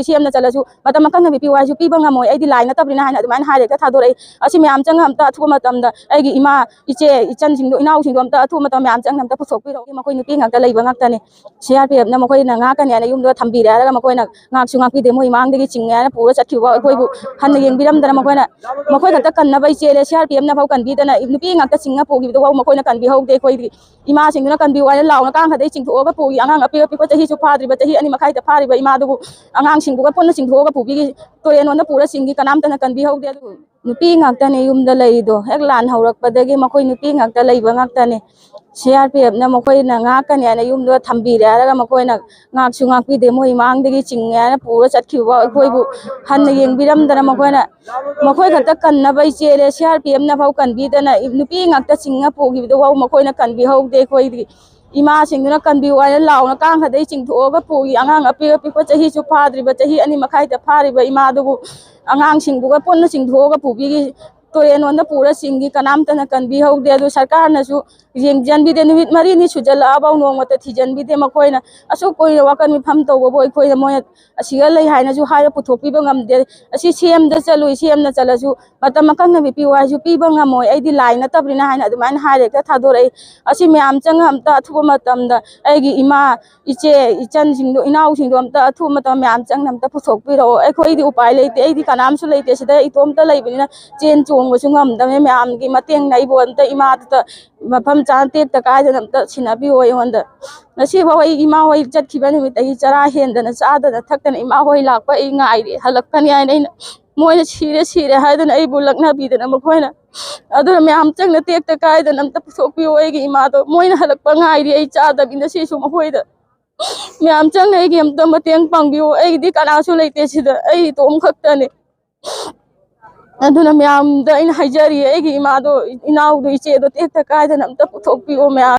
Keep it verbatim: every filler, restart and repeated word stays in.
ꯁꯤ ꯑꯦꯝꯅ ꯆꯠꯂꯁꯨ ꯃꯇꯝ ꯑꯀꯛꯅꯕꯤ ꯄꯤꯌꯨ ꯍꯥꯏꯁꯨ ꯄꯤꯕ ꯉꯝꯃꯣꯏ, ꯑꯩꯗꯤ ꯂꯥꯏ ꯅꯠꯇꯕꯅꯤꯅ ꯍꯥꯏꯅ ꯑꯗꯨꯃꯥꯏꯅ ꯍꯥꯏꯔꯦ, ꯍꯦꯛꯇ ꯊꯥꯗꯣꯔꯛꯏ꯫ ꯑꯁꯤ ꯃꯌꯥꯝ ꯆꯪꯉ ꯑꯝꯇ ꯑꯊꯨꯕ ꯃꯇꯝꯗ ꯑꯩꯒꯤ ꯏꯃꯥ, ꯏꯆꯦ, ꯏꯆꯟꯁꯤꯡꯗꯣ, ꯏꯅꯥꯎꯁꯤꯡꯗꯣ ꯑꯝꯇ ꯑꯊꯨꯕ ꯃꯇꯝ ꯃꯌꯥꯝ ꯆꯪꯅ ꯑꯝꯇ ꯄꯨꯊꯣꯛꯄꯤꯔꯛꯎ꯫ ꯃꯈꯣꯏ ꯅꯨꯄꯤ ꯉꯥꯛꯇ ꯂꯩꯕ ꯉꯥꯛꯇꯅꯤ꯫ ꯁꯤ ꯑꯥꯔ ꯄꯤ ꯑꯦꯐꯅ ꯃꯈꯣꯏꯅ ꯉꯥꯛꯀꯅꯤ ꯍꯥꯏꯅ ꯌꯨꯝꯗ ꯊꯝꯕꯤꯔꯦ ꯍꯥꯏꯔꯒ ꯃꯈꯣꯏꯅ ꯉꯥꯛꯁꯨ ꯉꯥꯛꯄꯤꯗꯦ꯫ ꯃꯣꯏ ꯃꯥꯡꯗꯒꯤ ꯆꯤꯡꯉꯦ ꯍꯥꯏꯅ ꯄꯨꯔ ꯆꯠꯈꯤꯕ ꯑꯩꯈꯣꯏꯕꯨ ꯍꯟꯅ ꯌꯦꯡꯕꯤꯔꯝꯗꯅ ꯃꯈꯣꯏꯅ, ꯃꯈꯣꯏ ꯈꯛꯇ ꯀꯟꯅꯕ ꯏꯆꯦꯜꯂꯦ, ꯁꯤ ꯑꯥꯔ ꯄꯤ ꯑꯦꯐꯅ ꯐꯥꯎ ꯀꯟꯕꯤꯗꯅ ꯅꯨꯄꯤ ꯉꯥꯛꯇ ꯆꯤꯡꯉ ꯄꯨꯈꯤꯕꯗꯣ ꯐꯥꯎ ꯃꯈꯣꯏꯅ ꯀꯟꯕꯤꯍꯧꯗꯦ꯫ ꯑꯩꯈꯣꯏꯗꯤ ꯏꯃꯥꯁꯤꯡꯗꯨꯅ ꯀꯟꯕꯤꯌꯨ ꯍꯥꯏꯅ ꯂꯥꯎꯅ ꯀꯥꯡ ꯈꯗꯩ ꯆꯤꯡꯊꯣꯛꯑꯒ ꯄꯨꯈꯤ꯫ ꯑꯉꯥꯡ ꯑꯄꯤꯛ ꯑꯄꯤꯛꯄ ꯆꯍꯤꯁꯨ ꯐꯥꯗ꯭ꯔꯤꯕ, ꯆꯍꯤ ꯑꯅꯤ ꯃꯈꯥꯏꯗ ꯐꯥꯔꯤꯕ ꯏꯃꯥꯗꯨꯕꯨ ꯑꯉꯥꯡꯁꯤꯡꯗꯨꯒ ꯄꯨꯟꯅ ꯆꯤꯡꯊꯣꯛꯑꯒ ꯄꯨꯕꯤꯈꯤ꯫ ꯇꯨꯔꯦꯟ ꯂꯣꯝꯗ ꯄꯨꯔ ꯆꯤꯡꯈꯤ, ꯀꯅꯥꯝꯇꯅ ꯀꯟꯕꯤꯍꯧꯗꯦ꯫ ꯑꯗꯨ ꯅꯨꯄꯤ ꯉꯥꯛꯇꯅꯦ ꯌꯨꯝꯗ ꯂꯩꯔꯤꯗꯣ, ꯍꯦꯛ ꯂꯥꯟ ꯍꯧꯔꯛꯄꯗꯒꯤ ꯃꯈꯣꯏ ꯅꯨꯄꯤ ꯉꯥꯛꯇ ꯂꯩꯕ ꯉꯥꯛꯇꯅꯦ꯫ ꯁꯤ ꯑꯥꯔ ꯄꯤ ꯑꯦꯐꯅ ꯃꯈꯣꯏꯅ ꯉꯥꯛꯀꯅꯤ ꯍꯥꯏꯅ ꯌꯨꯝꯗ ꯊꯝꯕꯤꯔꯦ ꯍꯥꯏꯔꯒ ꯃꯈꯣꯏꯅ ꯉꯥꯛꯁꯨ ꯉꯥꯛꯄꯤꯗꯦ꯫ ꯃꯣꯏ ꯃꯥꯡꯗꯒꯤ ꯆꯤꯡꯉꯦ ꯍꯥꯏꯅ ꯄꯨꯔ ꯆꯠꯈꯤꯕ ꯑꯩꯈꯣꯏꯕꯨ ꯍꯟꯅ ꯌꯦꯡꯕꯤꯔꯝꯗꯅ ꯃꯈꯣꯏꯅ, ꯃꯈꯣꯏ ꯈꯛꯇ ꯀꯟꯅꯕ ꯏꯆꯦꯜꯂꯦ, ꯁꯤ ꯑꯥꯔ ꯄꯤ ꯑꯦꯐꯅ ꯐꯥꯎ ꯀꯟꯕꯤꯗꯅ ꯅꯨꯄꯤ ꯉꯥꯛꯇ ꯆꯤꯡꯉ ꯄꯨꯈꯤꯕꯗꯨ ꯐꯥꯎ ꯃꯈꯣꯏꯅ ꯀꯟꯕꯤꯍꯧꯗꯦ꯫ ꯑꯩꯈꯣꯏꯗꯤ ꯏꯃꯥꯁꯤꯡꯗꯨꯅ ꯀꯟꯕꯤꯌꯨ ꯍꯥꯏꯅ ꯂꯥꯎꯅ ꯀꯥꯡ ꯈꯗꯩ ꯆꯤꯡꯊꯣꯛꯑꯒ ꯄꯨꯈꯤ꯫ ꯑꯉꯥꯡ ꯑꯄꯤꯛ ꯑꯄꯤꯛꯄ ꯆꯍꯤꯁꯨ ꯐꯥꯗ꯭ꯔꯤꯕ, ꯆꯍꯤ ꯑꯅꯤ ꯃꯈꯥꯏꯗ ꯐꯥꯔꯤꯕ ꯏꯃꯥꯗꯨꯕꯨ ꯑꯉꯥꯡꯁꯤꯡꯗꯨꯒ ꯄꯨꯟꯅ ꯆꯤꯡꯊꯣꯛꯑꯒ ꯄꯨꯕꯤꯈꯤ꯫ ꯇꯨꯔꯦꯟ ꯂꯣꯝꯗ ꯄꯨꯔ ꯆꯤꯡꯈꯤ, ꯀꯅꯥꯝꯇꯅ ꯀꯟꯕꯤꯍꯧꯗꯦ꯫ ꯑꯗꯨ ꯁꯔꯀꯥꯔꯅꯁꯨ ꯌꯦꯡꯁꯤꯟꯕꯤꯗꯦ꯫ ꯅꯨꯃꯤꯠ ꯃꯔꯤꯅꯤ ꯁꯨꯖꯜꯂꯛꯑꯐꯥꯎ ꯅꯣꯡꯃꯇ ꯊꯤꯖꯤꯟꯕꯤꯗꯦ꯫ ꯃꯈꯣꯏꯅ ꯑꯁꯨꯛ ꯀꯨꯏꯅ ꯋꯥꯀꯠ ꯃꯤꯐꯝ ꯇꯧꯕꯕꯨ ꯑꯩꯈꯣꯏꯅ, ꯃꯣꯏꯅ ꯑꯁꯤꯒ ꯂꯩ ꯍꯥꯏꯅꯁꯨ ꯍꯥꯏꯔ ꯄꯨꯊꯣꯛꯄꯤꯕ ꯉꯝꯗꯦ꯫ ꯑꯁꯤ ꯁꯤ ꯑꯦꯝꯗ ꯆꯠꯂꯨꯏ, ꯁꯤ ꯑꯦꯝꯅ ꯆꯠꯂꯁꯨ ꯃꯇꯝ ꯑꯀꯛꯅꯕꯤ ꯄꯤꯌꯨ ꯍꯥꯏꯁꯨ ꯄꯤꯕ ꯉꯝꯃꯣꯏ, ꯑꯩꯗꯤ ꯂꯥꯏ ꯅꯠꯇꯕꯅꯤꯅ ꯍꯥꯏꯅ ꯑꯗꯨꯃꯥꯏꯅ ꯍꯥꯏꯔ ꯍꯦꯛꯇ ꯊꯥꯗꯣꯔꯛꯏ꯫ ꯑꯁꯤ ꯃꯌꯥꯝ ꯆꯪꯉ ꯑꯝꯇ ꯑꯊꯨꯕ ꯃꯇꯝꯗ ꯑꯩꯒꯤ ꯏꯃꯥ, ꯏꯆꯦ, ꯏꯆꯟꯁꯤꯡꯗꯣ, ꯏꯅꯥꯎꯁꯤꯡꯗꯣ ꯑꯝꯇ ꯑꯊꯨꯕ ꯃꯇꯝ ꯃꯌꯥꯝ ꯆꯪꯅ ꯑꯝꯇ ꯄꯨꯊꯣꯛꯄꯤꯔꯛꯑꯣ꯫ ꯑꯩꯈꯣꯏꯗꯤ ꯎꯄꯥꯏ ꯂꯩꯇꯦ, ꯑꯩꯗꯤ ꯀꯅꯥꯝꯁꯨ ꯂꯩꯇꯦ꯫ ꯁꯤꯗ ꯏꯇꯣꯝꯇ ꯂꯩꯕꯅꯤꯅ ꯆꯦꯟ ꯆꯣꯡꯕꯁꯨ ꯉꯝꯗꯕꯅꯤ꯫ ꯃꯌꯥꯝꯒꯤ ꯃꯇꯦꯡꯅ ꯑꯩꯕꯨ ꯑꯝꯇ, ꯏꯃꯥꯗꯨꯗ ꯃꯐꯝ ꯆꯥꯅ ꯇꯦꯛꯇ ꯀꯥꯏꯗꯅ ꯑꯝꯇ ꯁꯤꯟꯅꯕꯤꯌꯣ ꯑꯩꯉꯣꯟꯗ꯫ ꯉꯁꯤꯐꯥꯎ ꯑꯩ ꯏꯃꯥ ꯍꯣꯏ ꯆꯠꯈꯤꯕ ꯅꯨꯃꯤꯠꯇꯒꯤ ꯆꯔꯥ ꯍꯦꯟꯗꯅ ꯆꯥꯗꯅ ꯊꯛꯇꯅ ꯏꯃꯥ ꯍꯣꯏ ꯂꯥꯛꯄ ꯑꯩ ꯉꯥꯏꯔꯤ, ꯍꯜꯂꯛꯀꯅꯤ ꯍꯥꯏꯅ ꯑꯩꯅ, ꯃꯣꯏꯅ ꯁꯤꯔꯦ ꯁꯤꯔꯦ ꯍꯥꯏꯗꯅ ꯑꯩꯕꯨ ꯂꯛꯅꯕꯤꯗꯅ ꯃꯈꯣꯏꯅ꯫ ꯑꯗꯨꯅ ꯃꯌꯥꯝ ꯆꯪꯅ ꯇꯦꯛꯇ ꯀꯥꯏꯗꯅ ꯑꯝꯇ ꯄꯨꯊꯣꯛꯄꯤꯌꯣ ꯑꯩꯒꯤ ꯏꯃꯥꯗꯣ꯫ ꯃꯣꯏꯅ ꯍꯜꯂꯛꯄ ꯉꯥꯏꯔꯤ, ꯑꯩ ꯆꯥꯗꯕꯤꯅ ꯁꯤꯁꯨ ꯃꯈꯣꯏꯗ꯫ ꯃꯌꯥꯝ ꯆꯪꯅ ꯑꯩꯒꯤ ꯑꯝꯇ ꯃꯇꯦꯡ ꯄꯥꯡꯕꯤꯌꯨ, ꯑꯩꯒꯤꯗꯤ ꯀꯅꯥꯁꯨ ꯂꯩꯇꯦ ꯁꯤꯗ, ꯑꯩ ꯏꯇꯣꯝ ꯈꯛꯇꯅꯦ꯫ ꯑꯗꯨꯅ ꯃꯌꯥꯝꯗ ꯑꯩꯅ ꯍꯥꯏꯖꯔꯤ, ꯑꯩꯒꯤ ꯏꯃꯥꯗꯣ, ꯏꯅꯥꯎꯗꯣ, ꯏꯆꯦꯗꯣ ꯇꯦꯛꯇ ꯀꯥꯏꯗꯅ ꯑꯝꯇ ꯄꯨꯊꯣꯛꯄꯤꯌꯣ ꯃꯌꯥꯝ꯫